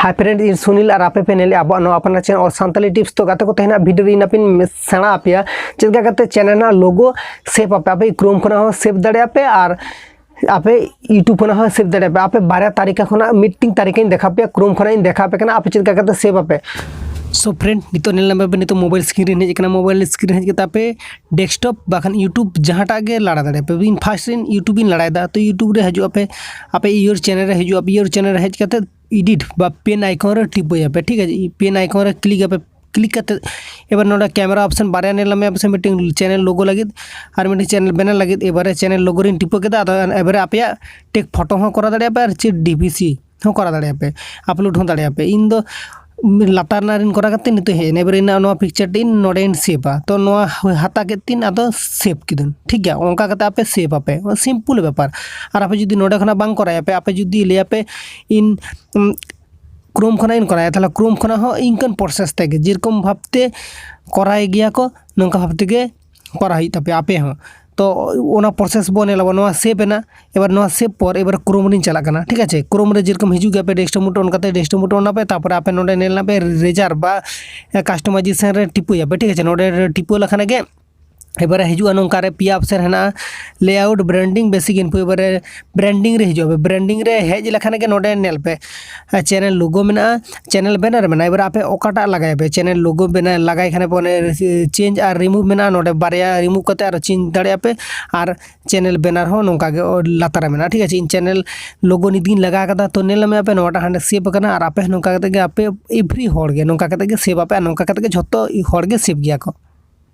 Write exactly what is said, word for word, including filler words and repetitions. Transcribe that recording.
Hi friend, ᱤᱧ ᱥᱩᱱᱤᱞ ᱟᱨ ᱟᱯᱮ ᱯᱮ ᱧᱮᱞᱮᱫᱼᱟ ᱟᱵᱚᱣᱟᱜ ᱱᱚᱣᱟ ᱟᱯᱱᱟᱨ channel All Santali Tips᱾ ᱛᱚ ᱜᱟᱛᱮ ᱠᱚ, ᱛᱮᱦᱮᱧᱟᱜ video ᱨᱮ ᱤᱧ ᱟᱯᱮᱧ ᱥᱮᱬᱟ ᱟᱯᱮᱭᱟ ᱪᱮᱫ ᱞᱮᱠᱟ ᱠᱟᱛᱮ channel ᱨᱮᱱᱟᱜ logo save ᱟᱯᱮ᱾ ᱟᱯᱮ Chrome ᱠᱷᱚᱱᱟᱜ ᱦᱚᱸ save ᱫᱟᱲᱮᱭᱟᱜᱼᱟ ᱯᱮ ᱟᱨ ᱟᱯᱮ YouTube ᱠᱷᱚᱱᱟᱜ ᱦᱚᱸ save ᱫᱟᱲᱮᱭᱟᱜᱼᱟ ᱯᱮ᱾ ᱟᱯᱮ ᱵᱟᱨᱭᱟ ᱛᱟᱨᱤᱠᱟ ᱠᱷᱚᱱᱟᱜ ᱢᱤᱫᱴᱤᱝ ᱛᱟᱨᱤᱠᱟᱧ ᱫᱮᱠᱷᱟᱣ ᱯᱮᱭᱟ, Chrome ᱠᱷᱚᱱᱟᱜ ᱤᱧ ᱫᱮᱠᱷᱟᱣ ᱯᱮ ᱠᱟᱱᱟ ᱟᱯᱮ ᱪᱮᱫ ᱞᱮᱠᱟ ᱠᱟᱛᱮ save ᱟᱯᱮ᱾ So friend, ᱱᱤᱛᱚᱜ ᱧᱮᱞ ᱧᱟᱢ ᱯᱮ, ᱱᱤᱛᱚᱜ mobile screen ᱨᱮ ᱦᱮᱡ ᱟᱠᱟᱱᱟ᱾ Mobile screen ᱦᱮᱡ ᱠᱟᱛᱮ ᱟᱯᱮ desktop ᱵᱟᱠᱷᱟᱱ YouTube ᱡᱟᱦᱟᱸᱴᱟᱜ ᱜᱮ ᱞᱟᱲᱟ ᱫᱟᱲᱮᱭᱟᱜᱼᱟ ᱯᱮ᱾ ᱤᱧ first ᱨᱮ YouTube ᱤᱧ ᱞᱟᱲᱟᱭᱮᱫᱟ, ᱛᱚ YouTube ᱨᱮ ᱦᱤᱡᱩᱜ ᱟᱯᱮ, ᱟᱯᱮ your channel ᱨᱮ ᱦᱤᱡᱩᱜ ᱟᱯᱮ, your channel ᱨᱮ ᱦᱮᱡ ᱠᱟᱛᱮ edit ᱵᱟ pen icon ᱨᱮ ᱴᱤᱯᱟᱹᱭᱟᱯᱮ, ᱴᱷᱤᱠ ᱟᱪᱷᱮ? Pen icon ᱨᱮ click ᱟᱯᱮ, click ᱠᱟᱛᱮ ᱮᱵᱟᱨ ᱱᱚᱰᱮ camera option ᱵᱟᱨᱭᱟ ᱧᱮᱞ ᱧᱟᱢᱮᱭᱟ ᱯᱮ ᱥᱮ, ᱢᱤᱫᱴᱮᱱ channel logo ᱞᱟᱹᱜᱤᱫ ᱟᱨ ᱢᱤᱫᱴᱮᱱ channel banner ᱞᱟᱹᱜᱤᱫ᱾ ᱮᱵᱟᱨᱮ channel logo ᱨᱤᱧ ᱴᱤᱯᱟᱹ ᱠᱮᱫᱟ᱾ ᱟᱫᱚ ᱮᱵᱟᱨᱮ ᱟᱯᱮᱭᱟᱜ ᱴᱮᱠ photo ᱦᱚᱸ ᱠᱚᱨᱟᱣ ᱫᱟᱲᱮᱭᱟᱜᱼᱟ ᱯᱮ ᱟᱨ ᱪᱮᱫ DVC ᱦᱚᱸ ᱠᱚᱨᱟᱣ ᱫᱟᱲᱮᱭᱟᱜᱼᱟ ᱯᱮ, upload ᱦᱚᱸ ᱫᱟᱲᱮᱭᱟᱜᱼᱟ ᱯᱮ᱾ ᱤᱧ ᱫᱚ ᱞᱟᱛᱟᱨ ᱨᱮᱱᱟᱜ ᱨᱤᱧ ᱠᱚᱨᱟᱣ ᱠᱟᱛᱮ ᱱᱤᱛᱚᱜ ᱦᱮᱡ ᱮᱱᱟ᱾ ᱮᱵᱟᱨᱮ ᱤᱧᱟᱹᱜ ᱱᱚᱣᱟ picture ᱴᱤᱧ ᱱᱚᱰᱮᱧ save ᱟ᱾ ᱛᱚ ᱱᱚᱣᱟ ᱦᱟᱛᱟᱣ ᱠᱮᱫ ᱛᱤᱧ, ᱟᱫᱚ save ᱠᱤᱫᱟᱹᱧ, ᱴᱷᱤᱠ ᱜᱮᱭᱟ᱾ ᱚᱱᱠᱟ ᱠᱟᱛᱮ ᱟᱯᱮ save ᱟᱯᱮ, simple ᱵᱮᱯᱟᱨ᱾ ᱟᱨ ᱟᱯᱮ ᱡᱩᱫᱤ ᱱᱚᱰᱮ ᱠᱷᱚᱱᱟᱜ ᱵᱟᱝ ᱠᱚᱨᱟᱣ ᱟᱯᱮ, ᱟᱯᱮ ᱡᱩᱫᱤ ᱞᱟᱹᱭᱟᱯᱮ ᱤᱧ, ᱩᱢ, Chrome ᱠᱷᱚᱱᱟᱜ ᱤᱧ ᱠᱚᱨᱟᱣᱟ, ᱛᱟᱦᱚᱞᱮ Chrome ᱠᱷᱚᱱᱟᱜ ᱦᱚᱸ ᱤᱱᱠᱟᱹᱱ process ᱛᱮᱜᱮ, ᱡᱮᱨᱚᱠᱚᱢ ᱵᱷᱟᱵᱽᱛᱮ ᱠᱚᱨᱟᱣ ᱜᱮᱭᱟ ᱠᱚ, ᱱᱚᱝᱠᱟ ᱵᱷᱟᱵᱽ ᱛᱮᱜᱮ ᱠᱚᱨᱟᱣ ᱦᱩᱭᱩᱜ ᱛᱟᱯᱮᱭᱟ ᱟᱯᱮ ᱦᱚᱸ᱾ ᱛᱚ ᱚᱱᱟ process ᱵᱚᱱ ᱧᱮᱞ ᱟᱵᱚᱱ᱾ ᱱᱚᱣᱟ save ᱮᱱᱟ, ᱮᱵᱟᱨ ᱱᱚᱣᱟ save ᱯᱚᱨ ᱮᱵᱟᱨ Chrome ᱨᱤᱧ ᱪᱟᱞᱟᱜ ᱠᱟᱱᱟ, ᱴᱷᱤᱠ ᱟᱪᱷᱮ? Chrome ᱨᱮ ᱡᱮᱨᱚᱠᱚᱢ ᱦᱤᱡᱩᱜ ᱜᱮᱭᱟ, ᱟᱯᱮ desktop mode on ᱠᱟᱛᱮ desktop mode on ᱟᱯᱮ, ᱛᱟᱨᱯᱚᱨᱮ ᱟᱯᱮ ᱱᱚᱰᱮ ᱧᱮᱞ ᱧᱟᱢ ᱯᱮ razor ᱵᱟ customization ᱨᱮ ᱴᱤᱯᱟᱹᱭᱟᱯᱮ, ᱴᱷᱤᱠ ᱟᱪᱷᱮ? ᱱᱚᱰᱮ ᱴᱤᱯᱟᱹ ᱞᱮᱠᱷᱟᱱ ᱜᱮ ᱮᱵᱟᱨᱮ ᱦᱤᱡᱩᱜᱼᱟ, ᱱᱚᱝᱠᱟ ᱨᱮ ᱯᱮᱭᱟ option ᱦᱮᱱᱟᱜᱼᱟ, layout, branding, basic info᱾ ᱮᱵᱟᱨᱮ branding ᱨᱮ ᱦᱤᱡᱩᱜᱼᱟ᱾ branding ᱨᱮ ᱦᱮᱡ ᱞᱮᱠᱷᱟᱱ ᱜᱮ ᱱᱚᱰᱮ ᱧᱮᱞ ᱯᱮ, channel logo ᱢᱮᱱᱟᱜᱼᱟ, channel banner ᱢᱮᱱᱟᱜᱼᱟ᱾ ᱮᱵᱟᱨᱮ ᱟᱯᱮ ᱚᱠᱟᱴᱟᱜ ᱞᱟᱜᱟᱭᱟᱯᱮ? channel logo ᱵᱮᱱᱟᱣ ᱞᱟᱜᱟᱭ ᱠᱷᱟᱱ ᱯᱮ ᱚᱱᱮ change ᱟᱨ remove ᱢᱮᱱᱟᱜᱼᱟ, ᱱᱚᱰᱮ ᱵᱟᱨᱭᱟ remove ᱠᱟᱛᱮ ᱟᱨᱚ change ᱫᱟᱲᱮᱭᱟᱜᱼᱟ ᱯᱮ᱾ ᱟᱨ channel banner ᱦᱚᱸ ᱱᱚᱝᱠᱟ ᱜᱮ ᱞᱟᱛᱟᱨ ᱨᱮ ᱢᱮᱱᱟᱜᱼᱟ, ᱴᱷᱤᱠ ᱟᱪᱷᱮ? ᱤᱧ channel logo ᱱᱤᱛ ᱜᱤᱧ ᱞᱟᱜᱟᱣ ᱠᱟᱫᱟ, ᱛᱚ ᱧᱮᱞ ᱧᱟᱢᱮᱫᱼᱟ ᱯᱮ ᱱᱚᱣᱟᱴᱟᱜ ᱦᱟᱸᱰᱮ save ᱟᱠᱟᱱᱟ᱾ ᱟᱨ ᱟᱯᱮ ᱦᱚᱸ ᱱᱚᱝᱠᱟ ᱠᱟᱛᱮ ᱜᱮ ᱟᱯᱮ every ᱦᱚᱲ ᱜᱮ ᱱᱚᱝᱠᱟ ᱠᱟᱛᱮ ᱜᱮ save ᱟᱯᱮ ᱟᱨ ᱱᱚᱝᱠᱟ ᱠᱟᱛᱮ ᱜᱮ ᱡᱷᱚᱛᱚ ᱦᱚᱲ ᱜᱮ save ᱜᱮᱭᱟ ᱠᱚ᱾